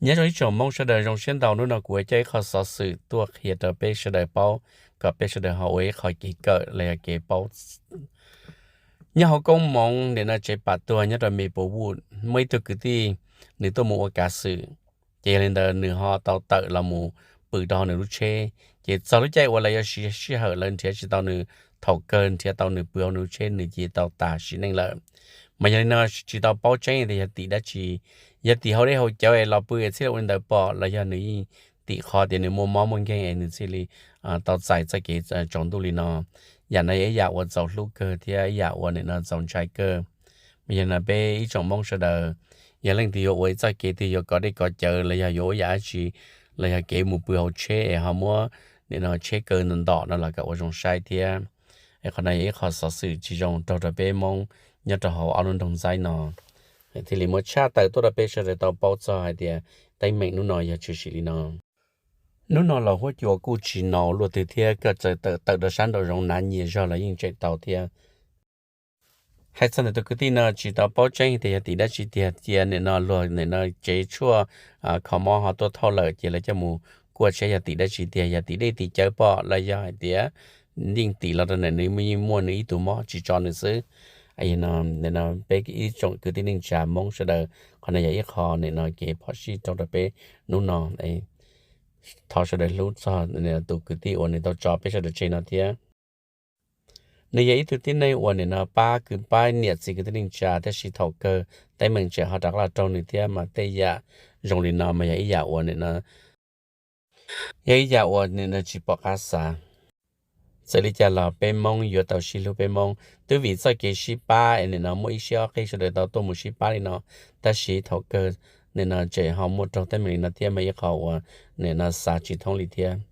Nyob zoo ib tsoom Hmoob sawv daws, zoo siab ntau hnub no kuv coj ib qho xov xwm tuaj qhia rau peb sawv daws paub, kom peb sawv daws ho ua ib qho kev kawm los yog kev paub. Nyob hauv koob moov nim no tsev pam tuag nyob rau Maplewood, muaj ib tug kwv tij nws tuaj mus ua kav xwm, ces yog li ntawd nws ho tau tawm los mus pw rau hauv nws lub tsheb, ces txog lub caij uas lawv yuav siv sij hawm lawv nrhiav tsis tau nws, thaum kawg nrhiav tau nws pw hauv nws lub tsheb nws cia li tau tas sim neej lawm. Mas yog li no tsis tau paub tseeb tias yog tim dab tsi, yog tim hauv dej hauv cawv es los pw es thiaj li ua li ntawd pom, los yog nws yeej tim qhov tias nws muaj mob muaj nkeeg es nws thiaj li tau txais txoj kev tsaus ntuj li no. Yam no yog ib yam uas txaus hlub kawg thiab ib yam uas nim no txaus ntshai kawg. Mas yog no peb ib tsoom Hmoob sawv daws, yog leej twg yuav ua ib txoj kev twg yuav kov dej kov cawv los yog yuav ua yam dab tsi, los yog kev mus pw hauv tsheb es ho muab nim no tsheb kaw ntom ntom no los kom ua zoo saib thiab. Es qhov no yog ib qho xov xwm tsis zoo raug rau peb Hmoob nyob rau hauv ob lub nroog Ntxaib no, thiaj li muab tshaj tawm tuaj rau peb sawv daws tau paub txog hais tias teeb meem hnub no yog tshwm sim li no. Hnub no los huab cua kuj tsis nau luaj twg thiab, koj txawm tawm tawm rau sab nraum zoov hnav nyias zog los yeej tseem tau thiab. Hais txog ntawm tus kwv tij no tsis tau paub tseeb tias yog tim dab tsi tiag, cia nim no luag nim no tsev tshuaj kho mob ho tuaj thauj lawm ces lawv coj mus kuaj seb yog tim dab tsi tiag, yog tim dej tim cawv pom los yog hais tias yeej tim los rau ntawm nws yeej muaj nws ib tug mob tsis tso nws xwb. Peb ib tsoom kwv tij neej tsa Hmoob sawv daws, qhov no yog ib qho nim no kev phom sij raug rau peb hnub no. Thov sawv daws hlub txog tus kwv tij uas nws tau tso peb sawv daws tseg no thiab. Nws yog ib tug tib neeg uas nim no pab kwv pab niam txiv kwv tij neej tsa, tab sis thaum kawg teeb meem tseem ho rov qab los raug nws thiab, mas tej yam zoo li no mas yog ib yam uas nim no yog ib yam uas nim no tsis pom qab xav. Txawm li cas los peb Hmoob yuav tau sib hlub peb Hmoob, twb vim txoj kev sib pab es nim no muaj ib siab ob qig sawv daws tau tuaj mus sib pab li no, tab sis thaum kawg nim no tseem ho muaj raug teeb meem li no thiab mas ib qho uas nim no xav tsis thoob li thiab.